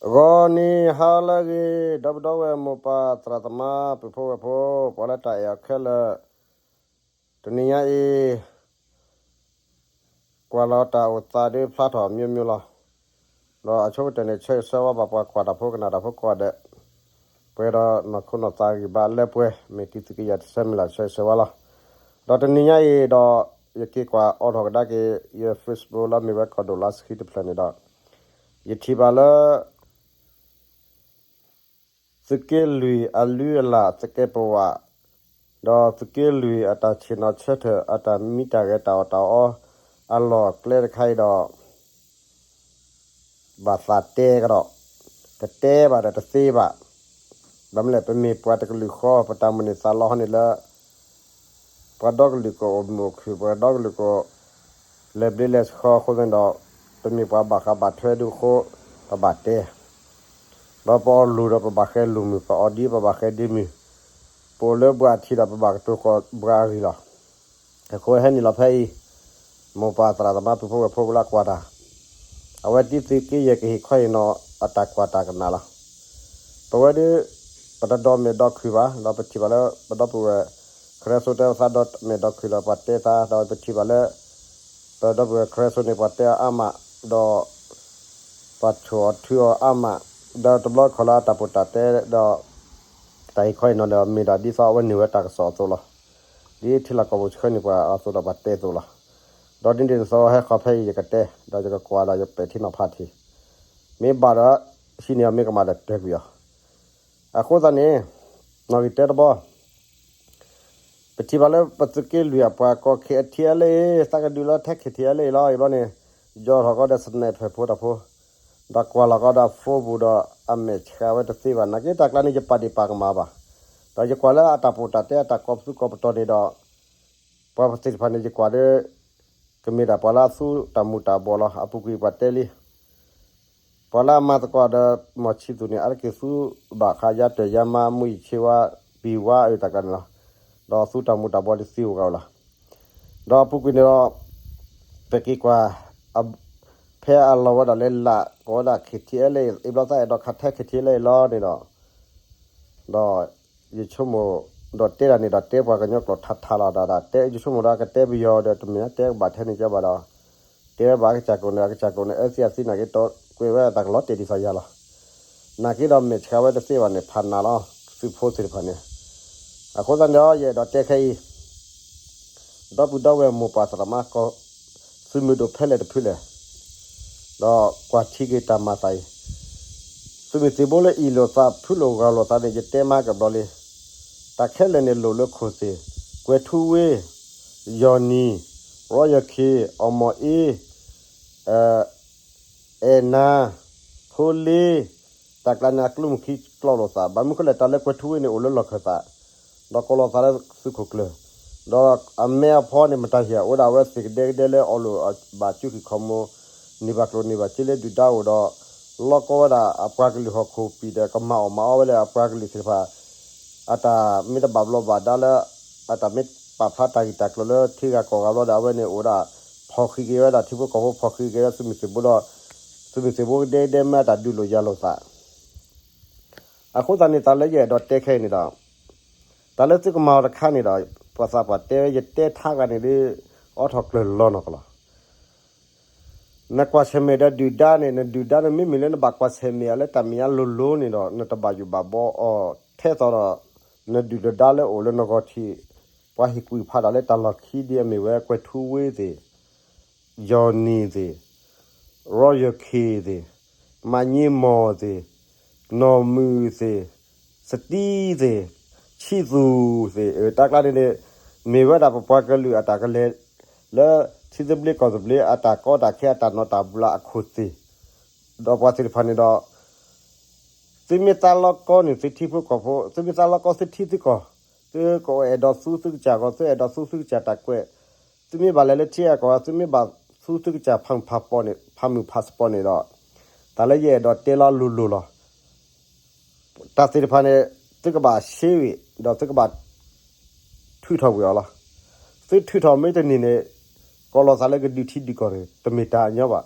ဂီၤနံၤဟါလၢအဂ့ၤ, ဒီပုၢ်ဒီဝဲၢ်မိၢ်ပၢ်သရၣ်သမါ ပုၢ်ဖိဝဲၢ်ဖိ ပှၤလၢတၢ်အဲၣ်အီၤခဲလၢာ်, တနံၤညါအံၤ ကွၢ်လီၤတၢ်အိၣ်သးဒ်ဖျါထီၣ် မျိုးမျိုး လီၤ. ဒီးအဆိကတၢၢ်န့ၣ် ဆၢဂ့ၤဆၢဝါဘၣ်ပှၤကွၢ်တၢ်ဖိကနၣ်တၢ်ဖိကိးဂၤဒဲး, ပှဲၤဒီးနီၢ်ခိနီၢ်သးဂံၢ်ဘါလၢပှဲၤ မ့ၢ်တံၤသကိးယၤတဆၢမုၢ်လၢ် ဆၢဂ့ၤဆၢဝါလီၤ. ဒီးတနံၤညါအံၤဒီး ယက့ၤကွၢ်အိးထီၣ်ကဒါက့ၤ ယ Facebook လၢမ့ၢ်ဝဲကီၢ်ဒိၣ်လါဆှံတဖျၢၣ်န့ၣ်ဒီး ယထံၣ်ဘၣ်လၢ သုးက့လွံၢ်အလုၢ်အလၢ် သကဲးပဝး, ဒီးသုးက့လွံၢ်အတၢ်ဆ့ၣ်နီၤဆၢထၢၣ် အတၢ်မံတၢ်ဂဲၤ တၢ်အီၣ်တၢ်အီ အလီၢ်အကျဲတခါအံၤဒီး ဘၣ်သးတဲကဒီး, တတဲဘၣ်ဒီးတသ့ဘၣ်. ဘၣ်မနုၤလဲၣ် ပမ့ၢ်ပှၤတကလုာ်ဃီ ပတၢ်မိၣ်န့ၢ်သးလီဟီန့ၣ်လၢ ပှၤဒီကလုာ်ကအိၣ်မုာ်အိၣ်ခုၣ် ပှၤဒီကလုာ်က လဲၤဘျ့လဲၤဆှီအဃိသတးဒီး ပမ့ၢ်ပှၤဘၣ်ဃးဘၣ်ထွဲဒုးအဃိ ပဘၣ်တဲ, ဒီးပအီၣ်လိၣ်ဒီးပဘၣ်ဃဲလိၣ်မုၢ်, ပအီၣ်ဒံးပဘၣ်ဃဲဒံးမုၢ်, ပအိၣ်လၢဘှးအထံးဒီးပဘၣ်ကတိၤဃီၤဘှးအဂံၢ်လီၤ. အဃိဟဲနုာ်လီၤဖဲအံၤ မိၢ်ပၢ်သရၣ်သမါ ပုၢ်ဖိဝဲၢ်ဖိလၢအကွၢ်တၢ်, အဝဲတံၤသကိးယဲၢ်ကဟ့ၣ်ခီဟ့ၣ်နီၤအတၢ်ကွၢ်တၢ်ကနၣ်လီၤ. ပဝဲဒၣ် ပတဒိးမဲာ်ဒိးခုၣ်ဘၣ် ဒီးပထံၣ်ဘၣ်လၢပဒီပုၢ်ဝဲၢ် ခရၢစိတဲသးဒိးမဲာ်ဒိးခုၣ်လီၤ ပှၤတဲသး ဒီးပထံၣ်ဘၣ်လၢ ပဒီပုၢ်ဝဲၢ်ခရၢစိန့ၣ် ပှၤတဲအီၤအါမး, ဒီး ပှၤဆိၣ်အီၤထုအီၤအါမး, ဒီးတဘျီခီၣ်လၢအတၢ်ပီးတၢ်တဲဒီး တၢ်ဟ့ၣ်ခီဟ့ၣ်နီၤဒီး မ့ၢ်ဒၣ်ဒ်သိးအဝဲန့ၢ်ဝဲတၢ်ကစီၣ်အသိးလီၤ. ဒ်ထံလီၢ်ကီၢ်ပူၤဆှၢန့ၢ်ပှၤအသိးဒီးပှၤတဲအသိးလီၤ. ဒီးဒ်န့ၣ်ဒ်သိးဟဲဃီၤဖဲအံၤယကတဲ ဒီးယကကွၢ်ဒီးယပဲာ်ထံနီၤဖးထံး, မ့ၢ်ဘၣ်ဒီး ဟံးန့ၢ်အီၤ မ့ၢ်ကမၣ်ဒီးတဲကွံာ်အီၤ. အဃိသတးန့ၣ် နီၣ်ဂံၢ်တၢတဘီ ပထံၣ်ဘၣ်လၢပသုးက့လွံၢ်အပှၤကိး KTLA သးကဒုးလီၤထဲ KTLA လီၤ. အံၤဘျီန့ၣ် ယီၢ်ထီၣ်ကီးဒီး sniper ဖိတၢ်ဖိ, ဒီးကွၢ်လီၤကီးဒီး phone ပူၤဒီး အမဲာ်ဆှးဝဲတသ့ဘၣ်. နာ်က့တၢ်ကျါန့ၣ် ယပာ်ဒ့ၣ်ပာ်ကမၣ်ဘၣ်. ဒီးယကွၢ်လၢအတၢ်ပီးတၢ်တဲ အတၢ်ကိးပသူကိးပတီၢ်န့ၣ်ဒီး ပှၤသ့ၣ်တဖၣ်န့ၣ် ယကွၢ်ဒီး ကမ့ၢ်ဒၣ်ပှၤလၢအသူတၢ်မူၤတၢ်ဘှီးလီၤ. အပူၤကွံာ်ပှၤတဲလံ ပှၤလၢအမၤသကိးဒီး မီၢ်ဆံသူၣ်န့ၣ် အါတက့ၢ်သူဘၣ်ဃးယါတၢၢ်ယါမါ မူယံာ်ဆ့ဝါ ပံၤဝါအုးတၢ်ကျါန့ၣ်လီၤ. ဒီးသူတၢ်မူၤတၢ်ဘှီးဒ်သ့အိၣ်ဂၤအိၣ်လီၤ. ဒီးအပူၤကွံာ်န့ၣ်ဒီး ပက့ၤကွၢ် ဖဲအလီၤဝဲဒၣ်လၢလာ် ကိးဝဲဒၣ် KTLA အံၤဘျီသးအဲၣ်ဒိးခးထဲ KTLA လီၤန့ၣ်ဒီး ဒီးယဆိကမိၣ် ဒီးတဲဒၣ်န့ၣ်ဒီးတဲပှၤကညီကျိာ်ထးထးလီၤ. ဒီးတဲယဆိကမိၣ်ဒီးကတဲပယီၤဒီး တမ့ၢ်တဲကဘၣ်ထဲန့ၣ်ကဘၣ်ဒီး တဲဝဲဘၣ်အကစၢ်ကျိာ်န့ၣ် အကစၢ်ကျိာ်န့ၣ် အၢသံအသံနာ်က့ တီကွဲးဝဲအသးကလီၤတဲာ်ဒ်သိးယၤလီၤ. နာ်က့ဒီးမဲာ်ဆှးဝဲတသ့ဘၣ်န့ၣ် ဖးနးလီၤ သုးဖိသ့ၣ်တဖၣ်န့ၣ်. အဃိသတးန့ၣ်ဒီး ယအဲၣ်ဒိးတဲခဲအံၤ ဒီပုၢ်ဒီဝဲၢ်မိၢ်ပၢ်သရၣ်သမါ သုးမုၢ်ဒိၣ်ဖဲလဲၣ်တဖုလဲၣ် ဒီးကွၢ်ထံက့ၤတၢ်မၤသးအံၤ, သုးမုၢ်သံၣ်ဘိလၢအ့ၣ်လိာ်သး ဖုးလိာ်ဂီၤလိာ်သးန့ၣ် ယတဲမးကဘျီလံ. တၢ်ခဲလၢာ်န့ၣ်လိၣ်လၢခိၣ်သ့ၣ်, ကွဲၤထူဝ့, ယီၢ်နံၣ်, ရီယီၢ်ခ့, အီၣ်မီၢ်အ့, အဲၣ်နၤ, ဖိလ့, တၢ်ကျါန့ၣ် အကျိမုၢ်ခံကျီလိာ်သး, ဘၣ်မနုၤဃိလဲၣ် တၢ်လၢကွဲၤထူဝ့န့ၣ် အိၣ်လၢလီၢ်ခၢၣ်သး, ဒီးကိးလိာ်သးလၢသုးခိၣ်ကျၢၢ်, ဒီးအမဲအဖီန့ၣ် မတၤဟ့ၣ် အိၣ်ဒၣ်ဝဲသ့ၣ်ကဒဲကဒဲလၢအီၣ်လိာ်ဘၣ်ကၠူခံခီမူ, န့ၢ်ဘၣ်ကျိၣ်န့ၢ်ဘၣ်စ့လၢဒုၣ်ဒါအိၣ်ဒီး လီၢ်ကီဝဲဒၣ်အပှၤကလုာ်ဟီၣ်ခိၣ်ပံၤဒီး ကမၤအီၣ်မၤအီဝဲလၢအပှၤကလုာ်သ့ၣ်တဖၣ် အတၢ်မ့ၢ်တဘၣ်ဘျီးဘၣ်ဒါလၢ အတၢ်မ့ၢ်ပာ်ဖျါတၢ်ဂ့ၢ်တၢ်ကျိၤလၢထံဂၤကီၢ်ဂၤဘျီဒီး အဝဲန့ၣ်အိၣ်ဒၣ် ဖီၣ်ဃံးက့ၤဝဲဒၣ်ထံဖိကီၢ်ဖိ ဖီၣ်ဃံးက့ၤဝဲသုးမုၢ်သံၣ်ဘိဒီး သုးမုၢ်သံၣ်ဘိကဒဲကဒဲမ့ၢ်အတၢ်ဒုးလိာ်ယၤလိာ်သး. အဃိသတးန့ၣ် တၢ်လၢယအဲၣ်ဒိးတဲခဲအံၤန့ၣ်ဒီး တၢ်လၢသုကမၤအီၤတခါန့ၣ်ဒီး ပှၤသးပှၢ်တဲဝဲ ယတဲထါဂၤန့ၣ်ဒီး အိးထီၣ်ကျၢၢ်လီၤနီၢ်ကီၢ်လီၤ. နကွၢ်ဆၢၣ်မဲာ်ဒီးဒုၣ်ဒါန့ၣ် နဒုၣ်ဒါနမ့မ့ၢ်လၢနဘၣ်ကွၢ်ဆၢၣ်မဲာ်အီၤလၢတၢ်မဲာ်ညါလိၤလိၤန့ၣ်ဒီး နတဘၣ်ယိၣ်ဘၣ်ဘှီအီၤထဲသိးဒီး နဒုၣ်နဒါလၢအိၣ်လၢနဂီၢ်ထံး ပှၤဟ့ၣ်ကူၣ်ဖးဒၣ်လၢတၢ်လီၢ်ခံဒ်အမ့ၢ်ဝဲ ကွဲၤထူဝ့သ့ၣ်, ယီၢ်နံၣ်သ့ၣ်, ရီယီၢ်ခ့သ့ၣ်, မၤည့မီၢ်သ့ၣ်, နီၢ်မုၢ်သ့ၣ်, စတံသ့ၣ်, ဆံးသူၣ်သ့ၣ် တၢ်ကျါန့ၣ်န့ၣ် မ့ၢ်ဝဲဒၣ်ပပှၤကလုာ်အတၢ်ကလဲၤ လၢထံသဘျ့ကီၢ်သဘျ့အတၢ်ကီတၢ်ခဲအတၢ်နီၢ်တၢ်ဘျးအခိၣ်သ့ၣ်, ဒီးပှၤသ့ၣ်တဖၣ်န့ၣ်ဒီး သုမ့ၢ်သးလီကီန့ၣ် သုထံဖိကီၢ်ဖိ သုမ့ၢ်သးလီကီသုထံသုကီၢ် သုကအဲၣ်ဒိးသူသုကစၢ်ဂီၤ သုအဲၣ်ဒိးသူသုကစၢ်တၢ်ကွဲး, သုမ့ၢ်ဘၣ်လဲၤလၢထံဂၤကီၢ်ဂၤ သုမ့ၢ်ဘၣ်သူသုကစၢ်ဖးမုၢ်ဖးစပီန့ၣ် ဖးမုၢ်ဖးစပီန့ၣ်ဒီး တၢ်လၢယအဲၣ်ဒိးတဲလီၤလိၤလိၤလီၤ. တၢ်သ့ၣ်တဖၣ်န့ၣ် သုကဘၣ်ရှဲဝံၤ ဒီးသုကဘၣ် ထုးထီၣ်ကွံာ်အီၤလီၤ. သုထုးထီၣ်မ့ၢ်တန့ၢ်န့ၣ် ကိးလီၤသးလၢကဒုးထံဒုးကီၢ်န့ၣ် တမ့ၢ်တၢ်အညီဘၣ်.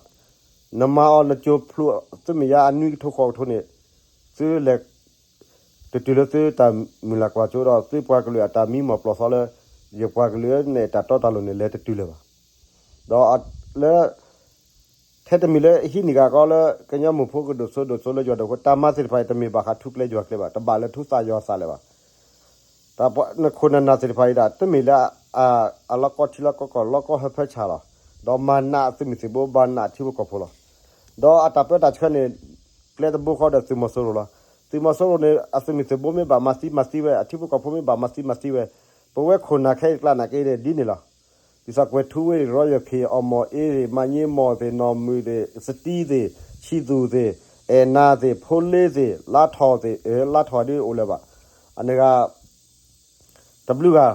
နမၤအီၤနကၠိဖျိ သုမ့ၢ်ယါအနွံကထိဃိးကထိန့ၣ် သုလဲၤ တတုၤလၢသုတၢ်မုၢ်လၢ်ကွၢ်စိဒီး သုပှၤကလုာ်အတၢ်မံမီၢ်ပျီၢ်သီလၢ ယပှၤကလုာ်န့ၣ် တၢ်တီတၢ်လိၤန့ၣ် လဲၤတတုၤလၢၤဘၣ်. ဒီးလၢ ထဲတမံၤလၢဟံးန့ၢ်က့ၤကီးလၢ ကညီမုၢ်ဖိကဒိၣ်စိဒိၣ်စိလၢယွၤဒိၣ်ဖိ တၢ်မၤသ့ၣ်တဖၣ်အံၤ တမ့ၢ်ဘၣ်ဃးထူကျဲယွၤကျဲဘၣ်, တဘၣ်လၢထူသးယွၤသးလၢၤဘၣ်. တၢ်ပှၤနခိၣ်နၢ်နၢ်သ့ၣ်တဖၣ်အံၤဒၣ် တမ့ၢ်လၢ အလီၢ်ကီထံလီၢ်ကီကီၢ် လီၢ်ကီဟၢဖၢဆၣ်လီၤ. ဒီးမၤနးအသုးမုၢ်သံၣ်ဘိ မၤနးအထံဖိကီၢ်ဖိလီၤ. ဒီးအတၢ်ပၢတၢ်ဆှၢန့ၣ် ကျဲတဘိဃီဒီးသုးမီၤစိရိၤလီၤ. သုးမီၤစိရိၤန့ၣ် အသုးမုၢ်သံၣ်ဘိမ့ၢ်ဘၣ်မၤသံမၤသံဝဲ, အထံဖိကီၢ်ဖိမ့ၢ်ဘၣ်မၤသံမၤသံဝဲ, ပဝဲခိၣ်နၢ်ခဲအံၤကျါနာ်က့န့ၣ် ဒ်န့ၣ်လီၤ. ဒ်သိးကွဲၤထူဝ့ၢ် ရီယီၢ်ခ့ၣ် အီၣ်မီၢ်အ့သ့ၣ် မၤည့မီၢ်သ့ၣ် နီၢ်မုၢ်သ့ၣ် စတံသ့ၣ် ဆံသူၣ်သ့ၣ် အဲၣ်နၤသ့ၣ် ဖိလ့သ့ၣ် လါထီၣ်သ့ၣ် လါထီၣ်ဒ်အိၣ်လၢၤဘၣ်. အန့ၣ်ဂ့ၤ တဘျုးဂၤ,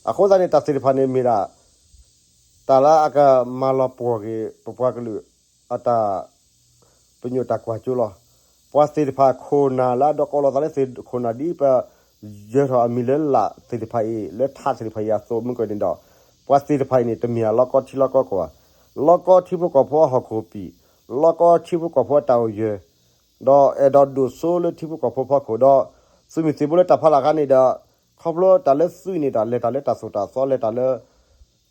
အဃိသတးန့ၣ် တၢ်သ့ၣ်တဖၣ်န့ၣ်မ့ၢ်ဒၣ် တၢ်လၢအကမၤလီၤပှီၢ်က့ၤ ပပှၤကလုာ် အတၢ် ပညိၣ်တၢ်ကွၢ်စိလီၤ. ပှၤသ့ၣ်တဖၣ်ခိၣ်နၢ်လၢအဒိးကိးလီၤသးလၢသ့ၣ်ခိၣ်နၢ်ဒ်ပ ယၢၤထီၣ်အမံၤလၢလာ်သ့ၣ်တဖၣ်အံၤ လၢထးသ့ၣ်တဖၣ်အံၤအသိးမုၢ်ကီၢ်န့ၣ်ဒီး ပှၤသ့ၣ်တဖၣ်အံၤန့ၣ် တမ့ၢ်အလီၢ်ကီထံလီၢ်ကီကီၢ်ဘၣ်. လီၢ်ကီထံဖိကီၢ်ဖိအဟီၣ်ခိၣ်ပံာ်, လီၢ်ကီထံဖိကီၢ်ဖိအတၢ်အိၣ်ယၢၤ, ဒီးအဲၣ်ဒိးဒိၣ်စိလၢထံဖိကီၢ်ဖိဖီခိၣ်, ဒီးသုးမုၢ်သံၣ်ဘိလၢတၢ်ဖီလာ်အခါန့ၣ်ဒီး ခီဖျိတၢ်လၢသုးန့ၣ်ဒီး လဲၤတၢ်လၢတၢ်သိၣ်တၢ်သီ လဲၤတၢ်လၢ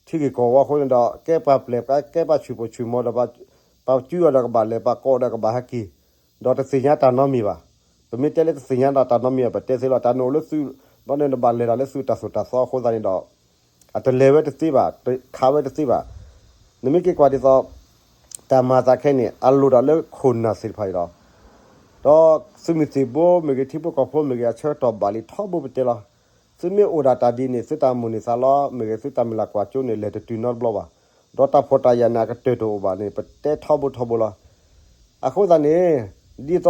ထံဂ့ၢ်ကီၢ်ဝီအဃိန့ၣ်ဒီး ကဲပှၤပျဲၢ် ကဲပှၤဆူၣ်ပိာ်ဆူၣ်မီၤဒီး ပှၤစုအီၤဒီးကဘၣ်လဲၤ ပှၤကိးဒီးကဘၣ်ဟဲက့ၤ, ဒီးတသ့ၣ်ညါတၢ်နီတမံၤဘၣ်. ပမ့ၢ်တဲလၢတသ့ၣ်ညါတၢ်နီတမံၤဘၣ် ပတဲသ့လီၤ. တၢ်နအိၣ်လၢသုး ဘျီန့ၣ်နဘၣ်လဲၤတၢ်လၢသုးတၢ်သိၣ်တၢ်သီအဃိသတးန့ၣ်ဒီး အတလဲၤဝဲတသ့ဘၣ်, တခးဝဲတသ့ဘၣ်. နမ့ၢ်က့ၤကွၢ်ဒ်သိး တၢ်မၤသးခဲအံၤန့ၣ် အလိၣ်တၢ်လၢခိၣ်နၢ်သ့ၣ်တဖၣ်အံၤလီၤ. ဒီးသုးမုၢ်သံၣ်ဘိမ့ၢ်ဂ့ၤ ထံဖိကီၢ်ဖိမ့ၢ်ဂ့ၤ အဆၢကတီၢ်ဘၣ်လံထီဘိပတဲလီၤ. သုမ့ၢ်အိၣ်ဒၣ်တၢ်ဒ်န့ၣ် သုတၢ်မိၣ်န့ၢ်သးလီ မ့ၢ်ဂ့ၤ သုတၢ်မုၢ်လၢ်ကွၢ်စိန့ၣ် လဲၤတတုၤနီတဘျီဘၣ်. ဒီးတၢ်ဖှီၣ်တၢ်ယာ်န့ၣ် အကတၢၢ်တအိၣ်ဘၣ်န့ၣ် ပတဲထီဘိထီဘိလီၤ. အဃိသတးန့ၣ် ဒ်သိး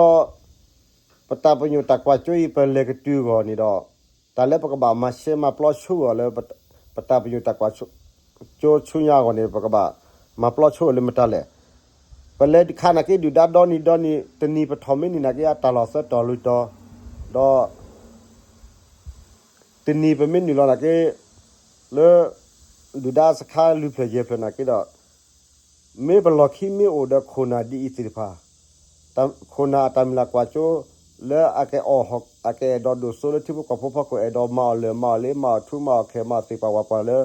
ပတၢ်ပညိၣ်တၢ်ကွၢ်စိအံၤ ပလဲၤကတုၤအဂီၢ်န့ၣ်ဒီး တၢ်လၢပကဘၣ်မၤရှဲမၤပျီဆိအီၤလၢ ပတၢ်ပညိၣ်တၢ်ကွၢ်စိဆူညါအဂီၢ်န့ၣ် ပကဘၣ်မၤပျီဆိအီၤလၢမတၤလဲၣ်. ပလဲၤခးနာ်က့ဒုၣ်ဒါဒီနံၤဒီနံၤ တနံၤပထီၣ်မ့ၢ်နုာ်နာ်က့ အတၢ်လီၢ်သၢတီၤလွံၢ်တီၤ, ဒီး တနံၤပမ့ၢ်နုာ်လီၤနာ်က့ လၢ ဒုၣ်ဒါစခါလွံၢ်ဖျၢၣ်ယဲၢ်ဖျၢၣ်နာ်က့ဒီး မ့ၢ်ပလီၢ်ခံမ့ၢ်အိၣ်ဒီးခိၣ်နၢ်ဒ်အံၤသ့ၣ်တဖၣ်, ခိၣ်နၢ်အတၢ်မုၢ်လၢ်ကွၢ်စိ လၢအကအဲၣ်ဒိးဒိၣ်စိလၢထံဖိကီၢ်ဖိဖီခိၣ် အဲၣ်ဒိးမၤအီၣ်လၢၢ်မၤအီၣ်လ့ မၤအီၣ်ထူမၤအီၣ်ခဲ မၤအီၣ်သ့ၣ်ပှၤဝၣ်ပှၤလၢ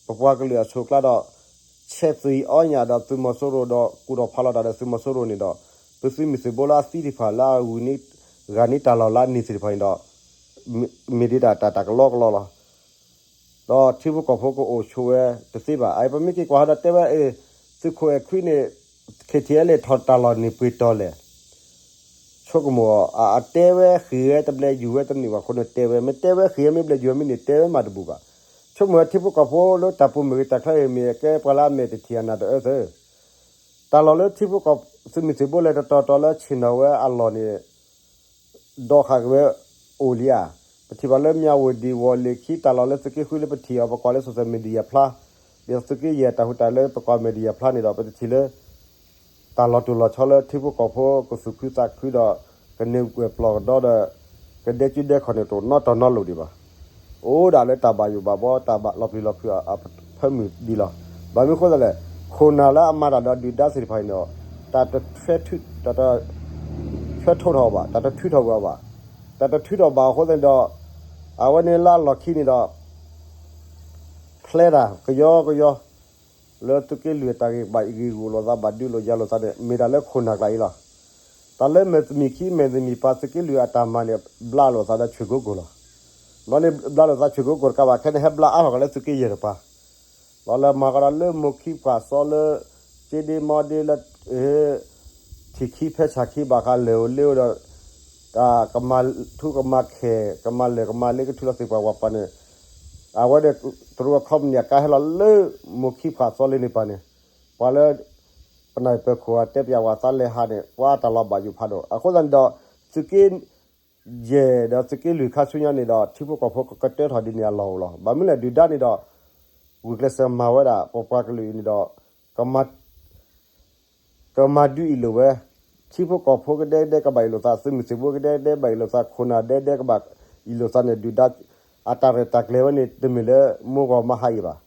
ပပှၤကလုာ်အဆိးအကျါဒီး ဆဲးသွံၣ်အီညၣ်ဒီးသုးမီၤစိရိၤဒီး ကူၣ်ထီၣ်ဖးလီၤတၢ်ဒီးသုးမီၤစိရိၤန့ၣ်ဒီး ပသုးမုၢ်သံၣ်ဘိလၢအသံသ့ၣ်တဖၣ်လၢအဂုာ်န့ၢ်ဂၤန့ၢ်တၢ်လီၢ်လၢအန့ၣ်သ့ၣ်တဖၣ်န့ၣ်ဒီး မ့ၢ်ဒ်တၢ်တၢ်ကလီကလီလီၤ. ဒီးထံဖိကီၢ်ဖိကအိၣ်ဆိးဝဲတသ့ဘၣ်. အပမ့ၢ်က့ၤကွၢ်ဟီဒီးတဲဝဲ အ့ သုးခိၣ်အဲၣ်ခွံန့ၣ် ခ့ထံအဲလဲၣ်ထီၣ်တၢ်လီၢ်န့ၣ်ပှဲၤတီၤလဲၣ်. ဆိကမိၣ်အီၤ အတဲဝဲဃ့ၢ်ဝဲတဘျဲယူၤဝဲတနုာ်ဘၣ်အဃိန့ၣ်တဲဝဲ, မ့ၢ်တဲဝဲဃ့ၢ်ဝဲမ့ၢ်ဘျဲယူၤဝဲမ့ၢ်န့ၣ် တဲဝဲမးတဘူၣ်ဘၣ်. ဆိကမိၣ်ဝဲထံဖိကီၢ်ဖိလၢတၢ်ပူၤမ့ၢ်ဂ့ၤတၢ်ချၢအံၤမ့ၢ်ဂ့ၤ ကဲပှၤလၢအမဲာ်တထံၣ်အနၢ်တအၢသၢ တၢ်လီၢ်လၢထံဖိကီၢ် သုးမုၢ်သံၣ်ဘိလဲၤတတီၤတီၤလၢဆ့ၣ်နီၤဝဲအလီၢ်န့ၣ် ဒီးဃာ်က့ၤဝဲအိၣ်လံဧါ. ပထံၣ်ဘၣ်လၢမၠၣ်ဝတံၣ် ဝီၢ်လ့ၤခံ တၢ်လီၢ်လၢသုးက့ဃုလၢပထံၣ်အီၤ ပကွၢ်လၢ social media ဖျါ, ဒ်သိးသုးက့ယဲၢ်တၢ်ဟူးတၢ်လၢပကွၢ် media ဖျါန့ၣ်ဒီး ပတထံၣ်လၢ တၢ်လီၤတိၢ်လီၤဆီလၢထံဖိကီၢ်ဖိကသူၣ်ခုသးခုဒီး ကန့ၢ်ကွဲၢ်ပျီၢ်ကဒီဒီး ကဒဲကၠူဒဲခီၣ်န့ၣ် တအိၣ်နီတီၤနီလိၤဒံးဘၣ်. အိၣ်ဒၣ်လၢတၢ်ဘၣ်ယိၣ်ဘၣ်ဘီ တၢ်ဘၣ်လီၤပျံၤလီၤဖုးအဖၢမုၢ်ဒံးလီၤ. ဘၣ်မနုၤအဃိသတးလဲၣ်, ခိၣ်နၢ်လၢအမၤတၢ်ဒီးဒုၣ်ဒါသ့ၣ်တဖၣ်အံၤန့ၣ်ဒီး တၢ်တထွဲထုး တၢ်တ ထွဲထိးထီၣ်အီၤဘၣ်, တၢ်တထုးထီၣ်ကွံာ်အီၤဘၣ်. တၢ်တထုးထီၣ်ဘၣ်အဃိသတးန့ၣ်ဒီး အဝဲန့ၣ်လၢအလီၢ်ခံန့ၣ်ဒီး ဖျဲတၢ်ကယီကယီ လၢသုးက့လွံၢ်အတၢ်ဂ့ၢ်ကဘၣ်ဂ့ၢ်ဂီၢ်လိာ်သးဘၣ်ဒုးလိာ်ယၤလိာ်သးန့ၣ် မ့ၢ်တၢ်လၢခိၣ်နၢ်ကျါအံၤလီၤ. တၢ်လၢမဲာ်တမံၤခံမဲာ်တမံၤပၤသုးက့လွံၢ်အတၢ်မၤန့ၣ် ဘျးလိာ်သးဒီးဆွ့ၣ်ကိကိၢ်လီၤ. ဘျီန့ၣ် ဘျးလိာ်သးဆွ့ၣ်ကိကိၢ်တကးဘၣ် ခဲန့ၣ်ဟဲဘျးအါထီၣ်က့ၤလၢသုးက့ယဲၢ်တပၤ လီၤလၢမၤကဒီးလၢမိၢ်ခံဖှၣ်သီလၢ က့ဒ့မီဒ့လၢ ထံၣ်ခံဖဲဆၣ်ခံဘၣ်ဃးလဲၤဧိၤလ့ဧိၤဒီး တၢ်ကမၤထူကမၤခဲ ကမၤလဲၤကမၤလ့ကထုးလီၤသ့ၣ်ပှၤဝၢ်ပှၤန့ၣ် အဝဲဒီး တရူးအခီပနံၣ်အကါဟဲလီၤလၢ မိၢ်ခံဖှၣ်သီလၢန့ၣ်ပၤန့ၣ် ပှၤလၢ ပနၢ်ပၢၢ်ခိၣ်အတဲပၠးဝဲသးလဲၤဟးန့ၣ် ပှၤတၢ်လီၤဘၣ်ယိၣ်ဖးဒိၣ် အဃိသတးန့ၣ်ဒီး သုးက့ ယဲၢ်ဒီးသုးက့လွံၢ်ခါဆူညါန့ၣ်ဒီး ထံဖိကီၢ်ဖိကကတၢထီၣ်ဒ်န့ၣ်အလီၢ်အိၣ်လီၤ. ဘၣ်မနုၤလဲၣ် ဒုၣ်ဒါန့ၣ်ဒီး ဂုာ်ကျဲးစၢးမၤဝဲဒၣ် ပပှၤကလုာ်အံၤန့ၣ်ဒီး ကမၤ ကမၤဒုးအ့ၣ်လိာ်ဝဲ, ထံဖိကီၢ်ဖိကဒဲကဒဲကဘၣ်အ့ၣ်လိာ်သး, သုးမုၢ်သံၣ်ဘိကဒဲကဒဲဘၣ်အ့ၣ်လိာ်သး, ခိၣ်နၢ်ဒဲကဒဲကဘၣ်အ့ၣ်လိာ်သးန့ၣ် ဒုၣ်ဒါ အတၢ်ရဲၣ်တၢ်ကျဲၤဝဲန့ၣ် တမ့ၢ်လၢမိၢ်ဂီၢ်မၤဟးအံၤဘၣ်.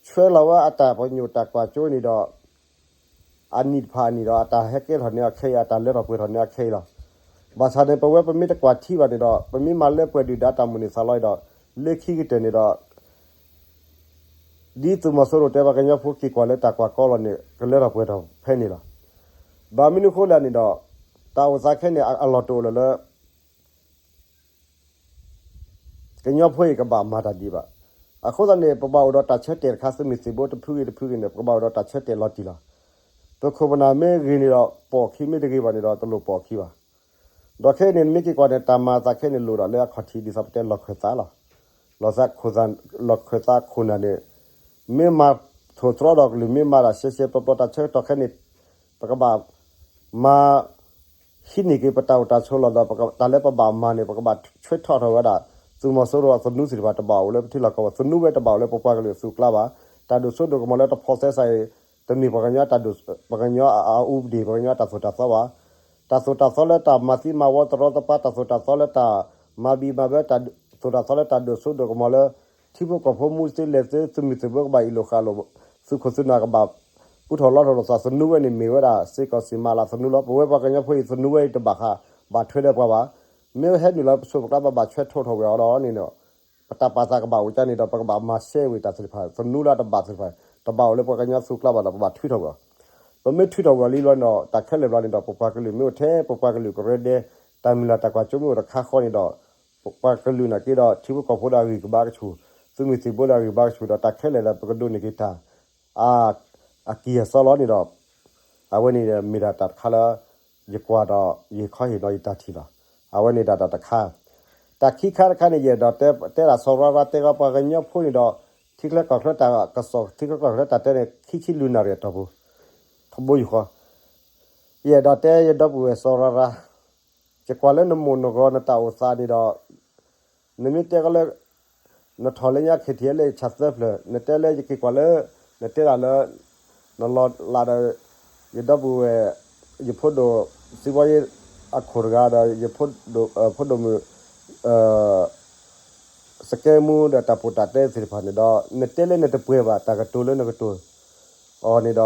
ဆှၢလီၤဝဲအတၢ်ပညိၣ်တၢ်ကွၢ်စိန့ၣ်ဒီး အနံၣ်တဖၣ်အနံၣ်ဒီး အတၢ်ဟဲကဲထီၣ်န့ၢ်အခဲအံၤ အတၢ်လၢထီၣ်ပှဲၤထီၣ်န့ၢ်အခဲအံၤလီၤ. ဘၣ်ဆၣ်န့ၣ် ပဝဲပမ့ၢ်တကွၢ်ထံဘၣ်န့ၣ်ဒီး ပမ့ၢ်မၤလၢပှဲၤဒုၣ်ဒါတၢ်မိၣ်န့ၢ်သးလီအံၤဒီး လၢခံကတၢၢ်န့ၣ်ဒီး ဒ်သုးမီၤစိရိၤတဲ ပှၤကညီဖိက့ၤကွၢ်လၢတၢ်ကွၢ်ကီလီၤန့ၣ် ကလၢထီၣ်ပှဲၤထီၣ်ဖဲန့ၣ်လီၤ. ဘၣ်မနုၤဃိလဲၣ်န့ၣ်ဒီး တၢ်အိၣ်သးခဲန့ၣ် အလီၢ်တအိၣ်လၢၤလၢ ကညီဖိအံၤကဘၣ်မၤတၢ်ဒံးဘၣ်. အဃိသတးန့ၣ် ပဘၣ်အိၣ်ဒီးတၢ်ဆၢတဲာ်တခါ သုးမုၢ်သံၣ်ဘိတဖုဂ့ၤတဖုဂ့ၤန့ၣ် ပကဘၣ်အိၣ်ဒီးတၢ်ဆၢတဲာ်လီၤတံၢ်လီၤ. ပခိၣ်ပနၢ်မ့ၢ်ဂ့ၤန့ၣ်ဒီး ပိာ်အခံ, မ့ၢ်တဂ့ၤဘၣ်န့ၣ်ဒီး တလိၣ်ပိာ်အခံဘၣ်. ဒီးခဲအံၤန့ၣ် နမ့ၢ်က့ၤကွၢ်န့ၣ် တၢ်မၤအသးခဲအံၤန့ၣ် လိၣ်ဒၣ်လၢအခီၣ်ထံး ဒ်သိးပတဲလီၢ်ခၢၣ်သးလီၤ. လီၢ်သးခိၣ်သး, လီၢ်ခၢၣ်သးခိၣ်နၢ်န့ၣ် မ့ၢ်မၤထိၣ်သတြီဒီးကလုၢ် မ့ၢ်မၤတၢ်ရှဲရှဲပျီပျီ တၢ်ဆၢကတီၢ်ခဲအံၤန့ၣ် ပကဘၣ်မၤ ဟံးန့ၢ်က့ၤပတၢ်အိၣ်တၢ်ဆိးလီၤဒီး တၢ်လၢပဘၣ်မၤန့ၣ် ပကဘၣ်ဆွဲထီၣ်ထီၣ်ဝဲဒၣ် သုးမီၤစိရိၤအသနူသ့ၣ်တဖၣ် တဘၣ်အိၣ်လၢပထံလီၢ်ကီၢ်ပူၤ, သနူဝဲတဘၣ်အိၣ်လၢပပှၤကလုာ်အသုးကျါဘၣ်. တၢ်ဒိၣ်စိဒိၣ်ကမီၤလၢတဖိးသဲစးအံၤ တမ့ၢ်ပှၤကညီတၢ်ဒိၣ်, ပှၤကညီအအူပဒ့ၣ်, ပှၤကညီတၢ်သိၣ်တၢ်သီဘၣ်. တၢ်သိၣ်တၢ်သီလၢတၢ်မၤသံမၤဝီတရီတပါ, တၢ်သိၣ်တၢ်သီလၢတၢ်မၤဘံၣ်မၤဘၢ, တၢ်သိၣ်တၢ်သီလၢတၢ်ဒိၣ်စိဒိၣ်ကမီၤလၢ ထံဖိကီၢ်ဖိမူသ့လဲၤသ့ သုးမုၢ်သံၣ်ဘိကဘၣ်အ့ၣ်လိာ်ဃာ်လိာ်, သုးခိၣ်သုးနၢ်ကဘၣ် ပူထီၣ်လီထီၣ်လိာ်သး သနူဝဲန့ၣ်မ့ၢ်ဝဲဒၣ် စ့ၢ်ကီးစံးမၤလၢသနူလီၤ. ပဝဲပှၤကညီဖိအံၤ သနူဝဲအံၤတဘၣ်ဃး ဘၣ်ထွဲဒီးပှၤဘၣ်. မ့ၢ်ဟဲနုာ်လီၤပစိၤပကျါ ပဘၣ်ဆွဲထီၣ်ထီၣ်ဝဲအီၤဒီးန့ၣ်ဒီး ပတၢ်ပာ်သးကဘၣ်အိၣ်ကန့ၣ်ဒီး ပကဘၣ်မၤရှဲဝံၤတၢ်သ့ၣ်တဖၣ် သနူလၢတဘၣ်သ့ၣ်တဖၣ် တဘၣ်အိၣ်လၢပှၤကညီသုးကျါဘၣ်ဒီး ပဘၣ်ထုးထီၣ်ဝဲအီၤ. ပမ့ၢ်ထုးထီၣ်ဝဲအီၤလံဘျီန့ၣ်ဒီး တၢ်ခဲလၢာ်ဘျီန့ၣ်ဒီး ပပှၤကလုာ်မ့ၢ်အိၣ်ထဲ ပပှၤကလုာ်ကရၢဒဲ တၢ်မုၢ်လၢ်တၢ်ကွၢ်စိမ့ၢ်အိၣ်တခါဃီန့ၣ်ဒီး ပပှၤကလုာ်နာ်က့ဒီး ထံဖိကီၢ်ဖိဒီးအဂံၢ်ကဘါကဆူၣ်, သုးမုၢ်သံၣ်ဘိဒီးအဂံၢ်ကဘါကဆူၣ်ဒီး တၢ်ခဲလၢာ်ဒီး ပကဒိးန့ၢ်က့ၤတၢ် အကံၢ်အစီလီၤန့ၣ်ဒီး အဝဲန့ၣ်မ့ၢ်ဒၣ်တၢ်တခါလၢ ယကွၢ်ဒီးယခီဟ့ၣ်နီၤယတၢ်ထံၣ်လီၤ. အဝဲန့ၣ်ဒၣ်တၢ်တခါ, တၢ်ခံခါတခါန့ၣ် ယအဲၣ်ဒိးတဲ တဲဒၣ်စီၤရၤရၤတဲဂီၤပှၤကညီဖိန့ၣ်ဒီး ထံချၢကီၢ်ချၢတၢ်ကစီၣ် ထံချၢကီၢ်ချၢတၢ်တဲန့ၣ် ခံဆံလွံၢ်နၣ်ရံၣ်အတီၢ်ပူၤ ထဘိယူၢ်ဃီ ယအဲၣ်ဒိးတဲယဒီပုၢ်ဝဲၢ်စီၤရၤရၤ, ယကွၢ်လၢနမိၢ်နဂီၤနတၢ်အိၣ်သးန့ၣ်ဒီး နမ့ၢ်တဲကီးလၢ နထီၣ်လၢညါ ခ့ထံလၢယဆၣ်သၢဖျၢၣ် နတဲလၢယက့ၤကွၢ်လၢ နတဲဒၣ်လၢ နလီၤလးဒီး ယဒီပုၢ်ဝဲၢ် ယဖိဒိၣ် စံးဘီယ့ အခိၣ်တဂၤဒီး ယဖိဒိၣ် ဖိဒိၣ်မုၣ် စကဲမူဒီးတၢ်ပိာ်တၢ်တဲသ့ၣ်တဖၣ်န့ၣ်ဒီး နတဲလၢနတပှဲၤဘၣ် တၢ်ကတိၤလၢနကတိၤအီၤန့ၣ်ဒီး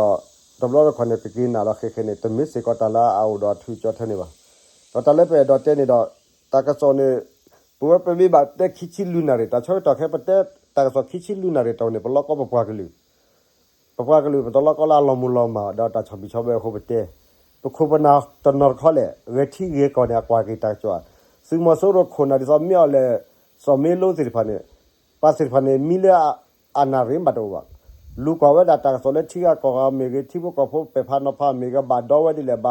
တဘျီတခီၣ်န့ၣ် ကက့ၤနာ်လီၤဃဲၤဃဲၤန့ၣ် တမ့ၢ်စ့ၢ်ကီးတၢ်လၢအအိၣ်ဒီးအထူးအကၠီထဲန့ၣ်ဘၣ်. ဒီးတၢ်လၢပအဲၣ်ဒိးတဲန့ၣ်ဒီး တၢ်ကစီၣ်န့ၣ် ပဝဲပမ့ၢ်ဘၣ်တဲခံဆံလွံၢ်နၣ်ရံၣ် တၢ်ဆၢကတီၢ်ခဲ ပတဲတၢ်ကစီၣ်ခံဆံလွံၢ်နၣ်ရံၣ်တီၢ်န့ၣ် ပလီၢ်ကီပပှၤကလုာ် ပပှၤကလုာ်ပတလီၢ်ကီလၢအလီၤမုၢ်လီၤမၢ်ဒီးတၢ်ဆီၣ်ဘံၣ်ဆီၣ်ဘၢအဃိပတဲ, ပခိၣ်ပနၢ်တနီၤတခီလဲၣ် ဂဲၤထံဂဲၤကီၢ်န့ၣ် အကွၢ်က့ၤတၢ်ကစီၣ်ဧါ. သုးမီၤစိရိၤခိၣ်နၢ်ဒ်သိးမ့ၢ်အီၤလဲၣ် စီၤမ့လိသ့ၣ်တဖၣ်န့ၣ် ပှၤသ့ၣ်တဖၣ်န့ၣ် မံလၢအနၣ်ရံၣ်ဘၣ်တအိၣ်ဘၣ်. လူၤကွၢ်ဝဲဒၣ်တၢ်ကစီၣ်လၢထံဂၤကီၢ်ဂၤမ့ၢ်ဂ့ၤ ထံဖိကီၢ်ဖိပဲာ်ဖးနီၤဖးမ့ၢ်ဂ့ၤ ဘၣ်ဒီဝဲဒ်လဲၣ်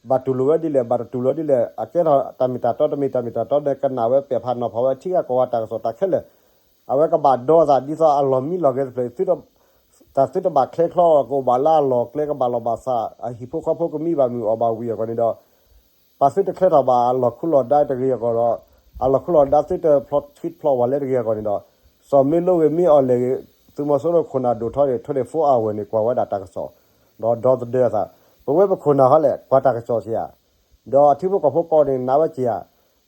ဘၣ်တူၢ်လိာ်ဝဲဒ်လဲၣ် ဘၣ်တတူၢ်လိာ်ဒ်လဲၣ် အကဲထီၣ်တၢ်မ့ၢ်တၢ်တီ တမ့ၢ်တၢ်မ့ၢ်တၢ်တီဒီး ကနၣ်ဝဲပဲာ်ဖးနီၤဖးဝဲထံဂၤကီၢ်ဂၤတၢ်ကစီၣ်တၢ်ခဲလၢာ် အဝဲကဘၣ်ဒီသးဒ်သိးအလီၢ်မံလီၢ်ဂဲၤတဖျၢၣ် တၢ်သုတဘၣ်ချဲချီအီၤ ကအိၣ်ဘၣ်လၢအလီၢ်ကျဲ ကဘၣ်လီၢ်ဘၣ်စး အဟံၣ်ဖိဃီဖိကမံဘၣ်မုာ်အီၣ်ဘၣ်ဝံၤအဂီၢ်န့ၣ်ဒီး ပှၤသုတချဲထီၣ်ဘၣ်အလီၢ်ခူလီၤဒါတဂ့ၤအဂီၢ်ဒီး အလီၢ်ခူလီၤဒါသုတဖျိးဆံးဖျိးဝးလဲတဂ့ၤအဂီၢ်န့ၣ်ဒီး စီၤမ့လိဂ့ၤ မ့ၢ်အီၤလဲၣ်ဂ့ၤ သုးမီၤစိရိၤခိၣ်နၢ်ဒိၣ်ထီန့ၣ် ထွဲန့ၣ် four hour န့ၣ် ကွၢ်ဝဲဒၣ်တၢ်ကစီၣ် ဒီးဒီသဒၢအသး ပဝဲပခိၣ်နၢ်ဟီလဲၣ် ကွၢ်တၢ်ကစီၣ်က့ၤဧါ ဒီးအထံဖိကီၢ်ဖိကီၢ်န့ၣ် နာ်ဝဲက့ၤ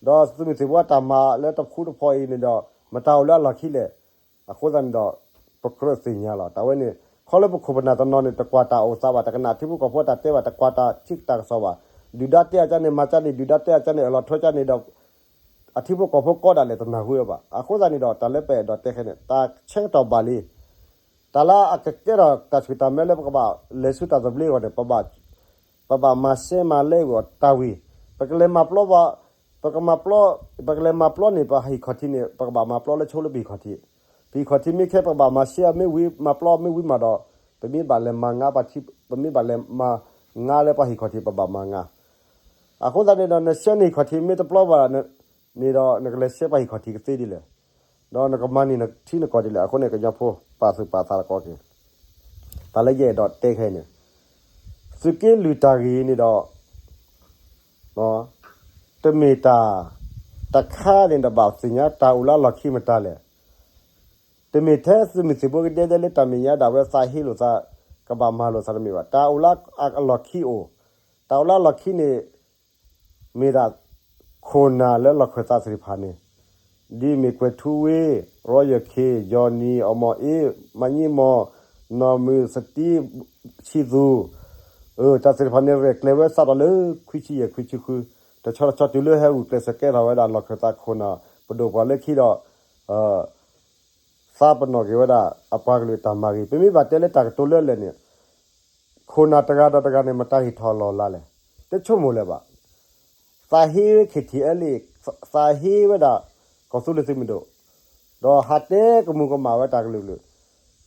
ဧါ ဒီးသုးမုၢ်သံၣ်ဘိတၢ်မၤလၢတဖူတဖီအံၤန့ၣ်ဒီး မတၤအိၣ်လၢအလီၢ်ခံလဲၣ် အဃိသတးန့ၣ်ဒီး ပကြၢးသ့ၣ်ညါလီၤ. တၢ်ဝဲန့ၣ် ခီလၢပခိၣ်ပနၢ်တနီၤန့ၣ် တကွၢ်တၢ်အိၣ်သးဘၣ် တကနၣ်ထံဖိကီၢ်ဖိတၢ်တဲဘၣ် တကွၢ်တၢ်ထံၣ်တၢ်ကစီၣ်ဘၣ်. ဒုၣ်ဒါတဲအကါန့ၣ် မၤကါန့ၣ် ဒုၣ်ဒါတဲအကါန့ၣ် အလီၤထွဲကါန့ၣ်ဒီး အထံဖိကီၢ်ဖိကီးဒၣ်လဲာ်တနၢ်ဟူဘၣ်. အဃိသတးန့ၣ်ဒီး တၢ်လၢပအဲၣ်ဒိးတဲခဲန့ၣ် တၢ်ဆၢကတီၢ်ဘၣ်လံ တၢ်လၢအကကဲထီၣ်တၢ်ဆူၣ်တၢ်မဲလၢပကဘၣ် လဲၤဆူတၢ်သဘျ့အဂီၢ်န့ၣ် ပဘၣ်မၤစဲမၤလဲဝံၤအီၤတၢ်ဝံၤ ပကလဲၤမၤပျီဘၣ် ပကမၤပျီ ပကလဲၤမၤပျီန့ၣ် ပဟံၣ်ခီၣ်ထံးန့ၣ် ပကဘၣ်မၤပျီလၢဆိလၢပဟံၣ်ခီၣ်ထံး ပဟံၣ်ခီၣ်ထံးမ့ၢ်ခဲ ပကဘၣ်မၤစဲအီၤမ့ၢ်ဝံၤ မၤပျီမ့ၢ်ဝံၤမးဒီး ပမ့ၢ်ဘၣ်လဲၤမၤငါပထံ ပမ့ၢ်ဘၣ်လဲၤမၤငါလၢပှၤဟံၣ်ခီၣ်ထံး ပဘၣ်မၤငါ အဃိသတးန့ၣ်ဒီး နစဲန့ၢ်ဟံၣ်ခီၣ်ထံးမ့ၢ်တပျီဘၣ်န့ၣ်ဒီး နကလဲၤစဲပှၤဟံၣ်ခီၣ်ထံးကသ့ဒ်လဲၣ် ဒီးနကမၤန့ၢ်နထံနကီၢ်ဒ်လဲၣ်. အဃိန့ၣ် ကညီဖိ ပာ်သူၣ်ပာ်သးလီၤကီက့ၤ တၢ်လၢယအဲၣ်ဒိးတဲခဲအံၤန့ၣ် သုးက့လွံၢ်တၢ်ဂ့ၢ်န့ၣ်ဒီး တမ့ၢ်တၢ်တခါန့ၣ်ဒီး ဘၣ်သ့ၣ်ညါတၢ်အိၣ်လၢအလီၢ်ခံမတၤလဲၣ်. တမ့ၢ်ထဲသုးမုၢ်သံၣ်ဘိကဒဲဒဲလၢတၢ်မဲာ်ညါဒၣ်ဝဲသးဟ့လိာ်သး ကဘၣ်မၤလိာ်သးတမ့ၢ်ဘၣ်. တၢ်အိၣ်လၢအလီၢ်ခံအိၣ်, တၢ်အိၣ်လၢအလီၢ်ခံန့ၣ် မ့ၢ်ဒၣ် ခိၣ်နၢ်လၢလီၢ်ခၢၣ်သးသ့ၣ်တဖၣ်န့ၣ် ဒ်မ့ၢ်ကွဲၤထူဝ့, ရီယၢ်ခ့, ယီၢ်နံၤ, အီၣ်မီၢ်အ့, မၤညံမီၢ်, နီၢ်မုၢ်သတံ, ဆံးသူၣ်, တၢ်သ့ၣ်တဖၣ်န့ၣ် ရဲၣ်ကျဲၤဝဲစးထီၣ်လၢ ခွံဆံယဲၢ် ခွံဆံဃု, တဆီတဆီတုၤလၢဟဲဂုာ်ကျဲးစၢးကဲထီၣ်ဝဲဒၣ် လီၢ်ခၢၣ်သးခိၣ်နၢ်ပဒိၣ်ပှၤလၢခံဒီး သးပနီၣ်က့ၤဝဲဒၣ် အပှၤကလုာ်တၢ်မၤဂ့ၤ, ပမ့ၢ်ဘၣ်တဲလၢတၢ်ကတိၤလၢလဲၣ်န့ၣ် ခိၣ်နၢ်တဂၤဒီးတဂၤန့ၣ် မတၤဟ့ၣ်ထီၣ်အလီၢ်အလၤလဲၣ်. တဆိကမိၣ်လၢၤဘၣ်. သးဟ့ဝဲ ခ့ထံအဲလ့, သးဟ့ဝဲဒၣ် ကီၢ်သူလ့ၤသုးမုၢ်ဒိၣ်, ဒီးဟးတဲကမူၤကမၣ်ဝဲတၢ်ကလုာ်ကလုာ်,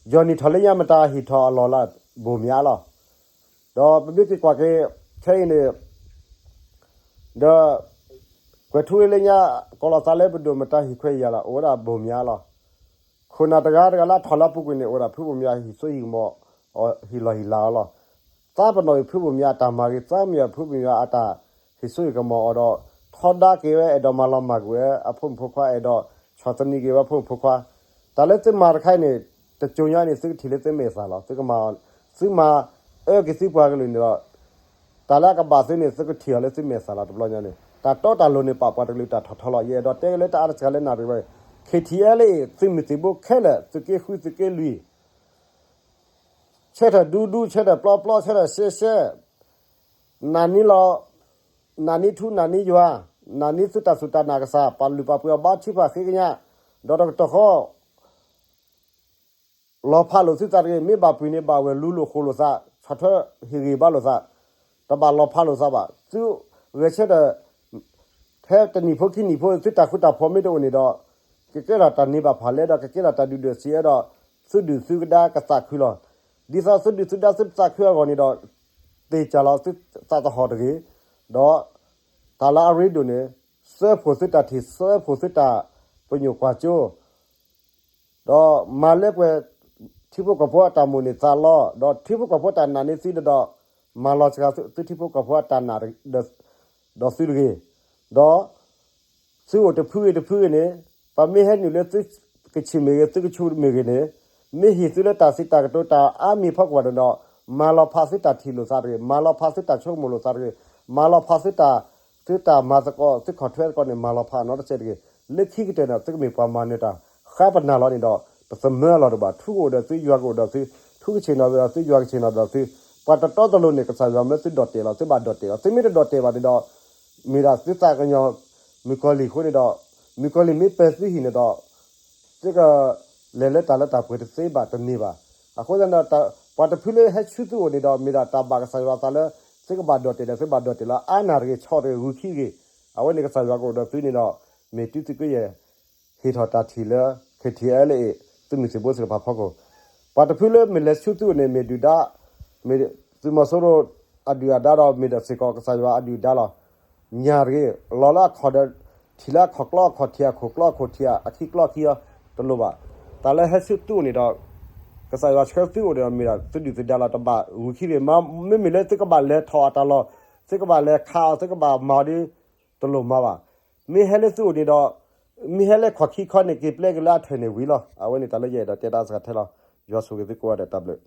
ယီၢ်နံၣ်ထီၣ်လၢညါ မတၤဟ့ၣ်ထီၣ်အလီၢ်အလၤ ဘိၣ်မးလီၤ. ဒီးပမ့ၢ်က့ၤကွၢ်က့ၤ ခဲအံၤန့ၣ် ဒီး ကွဲၤထူဝ့လၢညါ ကီၢ်လီၤသးလၢပဒိၣ် မတၤဟ့ၣ်ခွဲးဟ့ၣ်ယာ်လီၤ အိၣ်ဝဲဒၣ်ဘိၣ်မးလီၤ. ခိၣ်နၢ်တဂၤတဂၤလၢအထီၣ်လၢအပူၤကွံာ်န့ၣ် အိၣ်ဝဲဒၣ်ဖုဘိၣ်မးဟ့ၣ်စိဟ့ၣ်ကမီၤ, ဟ့ၣ်လီၢ်ဟ့ၣ်လၤအီၤလီၤ. သးပနီၣ်အံၤ ဖုဘိၣ်မးအတၢ်မၤဂ့ၤ, သးပနီၣ်အံၤ ဖုဘိၣ်မးအတၢ်ဟ့ၣ်စိဟ့ၣ်ကမီၤအီၤဒီး ထီဒါက့ၤဝဲ အဲၣ်ဒိးမၤလီၤမၢ်ကွံာ်ဝဲအဖိမုၣ်ဖိခွါ, အဲၣ်ဒိးဆီၣ်သနံးက့ၤဝဲအဖိမုၣ်ဖိခွါ. တၢ်လၢသုမၤတခါအံၤန့ၣ် တကၠိညါန့ၣ် သုကထံၣ်လၢသုမဲာ်သၣ်လီၤ. သုကမၤ, သုမၤအၢက့ၤသုပှၤကလုာ်န့ၣ်ဒီး တၢ်လၢအကဘၣ်သုန့ၣ် သုကထံၣ်အီၤလၢသုမဲာ်သၣ်လီၤ. တဘျီညါန့ၣ် တၢ်တီတၢ်လိၤန့ၣ် ပာ်ပှၤတကလုာ်တၢ်ထီၣ်ထီလီၤ. ယအဲၣ်ဒိးတဲက့ၤလၢတၢ်အါတစှၤလၢနၣ်ရံၣ်ဝဲ ခ့ထံအဲလ့, သုးမုၢ်သံၣ်ဘိခဲလၢာ် သုးက့ဃု သုးက့လွံၢ်, ဆၢထၢၣ်ဒူဒူ, ဆၢထၢၣ်ပျီပျီ, ဆၢထၢၣ်ရှဲရှဲ, နၢ်နံလီၤ, နၢ်နံထူ နၢ်နံယွၤ, နၢ်နံသုတၢ်စူၢ်တၢ်နာ်ကစၢ်, ပာ်လုၢ်ပာ်ပှ့ၤအီၤဘါထုကဖၣ်ဃ့ကညး, ဒီးတကတီၢ်ဃီ လီၤဖးလိာ်သုသးတဂ့ၤ. မ့ၢ်ဘၣ်ပုၢ်န့ၣ် ဘၣ်ဝဲၢ်လူၤလိာ်ဃိလိာ်သး, ဆီၣ်ထွဲဟ့ၣ်ဂ့ၤဘါလိာ်သး, တဘၣ်လီၤဖးလိာ်သးဘၣ်. သုဂဲၤဆၢထၢၣ် ထဲတနံၣ်ဖိခံနံၣ်ဖိ သုတၢ်ဃူတၢ်ဖိးမ့ၢ်တအိၣ်န့ၣ်ဒီး ကကဲထီၣ်တၢ်န့ၢ်ဘၣ်ဖးလဲၢ်ဒီး ကကဲထီၣ်တၢ်ဒုၣ်ဒွဲၣ်စံးဝဲဒီး သုဒုၣ်သုဒါကသးခုလီၤ. ဒ်သိးသုဒုၣ်သုဒါသုတသးခုအဂီၢ်န့ၣ်ဒီး သ့ၣ်ကၢ်လီၤသုသးသဟီၣ်တဂ့ၤ, ဒီး တၢ်လၢအရ့ဒိၣ်န့ၣ် စၢဖှိၣ်သုတၢ်ထံၣ် စၢဖှိၣ်သုတၢ်ပညိၣ်ကွၢ်စိ ဒီးမၤလၢပှဲၤ ထံဖိကီၢ်ဖိအတၢ်မိၣ်န့ၢ်သးလီ, ဒီးထံဖိကီၢ်ဖိတၢ်နာ်န့ၢ်သုဒီး မၤလီၤစှၤသုထံဖိကီၢ်ဖိအတၢ်နာ်ဒီးသုတဂ့ၤ, ဒီးသုအိၣ်တဖုဂ့ၤတဖုဂ့ၤန့ၣ် ပမ့ၢ်ဟဲနုာ်လၢသုကဆံးမ့ၢ်ဂ့ၤ သုကဆူၣ်မ့ၢ်ဂ့ၤန့ၣ် မ့ၢ်ဟ့ၣ်သုလၢတၢ်စံးတၢ်ကတိၤတၢ်အါမံၤဖီခိၣ်ဘၣ်န့ၣ်ဒီး မၤလီၤဖးသုတၢ်ထံၣ်လိာ်သးတဂ့ၤ, မၤလီၤဖးသုတၢ်ဆိကမိၣ်လိာ်သးတဂ့ၤ, မၤလီၤဖးသုတၢ် သုတၢ်မၤသကိး သုခီၣ်ထွဲသကိးန့ၣ် မၤလီၤဖးအနီၢ်တစဲးတဂ့ၤ. လၢခံကတၢၢ်န့ၣ် သုကမ့ၢ်ပှၤမၤနၢၤတၢ် ဃါပနၢ်လီၤန့ၣ်ဒီး ပသမၢလီၤတဘၣ်. ထူကအိၣ်ဒီးသု ယွၤကအိၣ်ဒီးသု, ထူကဆ့ၣ်နီၤဒီးသု ယွၤကဆ့ၣ်နီၤဒီးသု, ပှၤတတီတလိၤန့ၣ် ကစၢ်ယွၤမၢသုဒိးတဲာ်လီၤ. သုဘၣ်ဒိးတဲာ်လီၤ. သုမ့ၢ်တဒိးတဲာ်ဘၣ်န့ၣ်ဒီး မ့ၢ်ဒၣ်သုသးကညီၤ မုၣ်ကီၤလံၢ်အဃိန့ၣ်ဒီး မုၣ်ကီၤလံၢ်မ့ၢ်ပၢၤသုဟံၣ်န့ၣ်ဒီး သုကလဲၤလၢတၢ်လၢတၢ်ပှဲၤတသ့ဘၣ်တန့ၢ်ဘၣ်. အဃိသတးဒီး ပှၤတဖုလၢဟဲဆူသုအိၣ်န့ၣ်ဒီး မ့ၢ်ဒၣ်တၢ်ဘၣ်ကစၢ်ယွၤအသးလၢ သုကဘၣ်ဒိးတဲာ်ဒီး သုဘၣ်ဒိးတဲာ်လီၤ. အါနၢ်တဂ့ၤ ဆီၣ်တဂ့ၤ ဂုာ်ခံတဂ့ၤ. အဝဲန့ၣ်ကစၢ်ယွၤကအိၣ်ဒီးသုန့ၣ်ဒီး မ့ၢ်တုၤသုးကယဲၢ် ဟ့ၣ်ထီၣ်တၢ်ထံၣ်လၢ ခ့ထံအဲလ့ သုးမုၢ်သံၣ်ဘိသ့ၣ်တဖၣ်ဖီခိၣ်, ပှၤတဖုလၢမ့ၢ်လဲၤဆူသုအိၣ်န့ၣ် မ့ၢ်ဒုၣ်ဒါ, မ့ၢ်သုးမီၤစိရိၤအဒုၣ်အဒါဒီး မ့ၢ်ဒီးစ့ၢ်ကီးကစၢ်ယွၤအဒုၣ်အဒါလီၤ. ညါတဂ့ၤ, လီၤလၢအခီၣ်ဒီး ထံၣ်လၢအခီၣ်ကျီအခီၣ်ထံး အခိၣ်ကျီအခိၣ်ထံး အခံကျီအခံအီၤ တလိၣ်ဘၣ်. တၢ်လၢဟဲဆူသုအိၣ်န့ၣ်ဒီး ကစၢ်ယွၤဆှၢသုအိၣ်န့ၣ်ဒီး မ့ၢ်ဒၣ်သုဒုၣ်သုဒါလီၤ. တဘၣ်ဂုာ်ခံတဂ့ၤ. မ့မ့ၢ်လၢသုကဘၣ်လဲၤထီၣ်အတၢ်လီၢ်, သုကဘၣ်လဲၤခးအီၤ, သုကဘၣ်မၤအီၤဒီး တလိၣ်မၤဘၣ်. မ့ၢ်ဟဲလၢသုအိၣ်န့ၣ်ဒီး မ့ၢ်ဟဲလၢခီၣ်ခံခီန့ၣ် က့ၤပျဲက့ၤလၢအထၢၣ်န့ၣ်ဝံၤလီၤ. အဝဲန့ၣ်တၢ်လၢယအဲၣ်ဒိးတဲတၢ်စှၤထဲလီၤ. ယွၤဆိၣ်ဂ့ၤသုကိးဂၤဒဲး တၢ်ဘျုး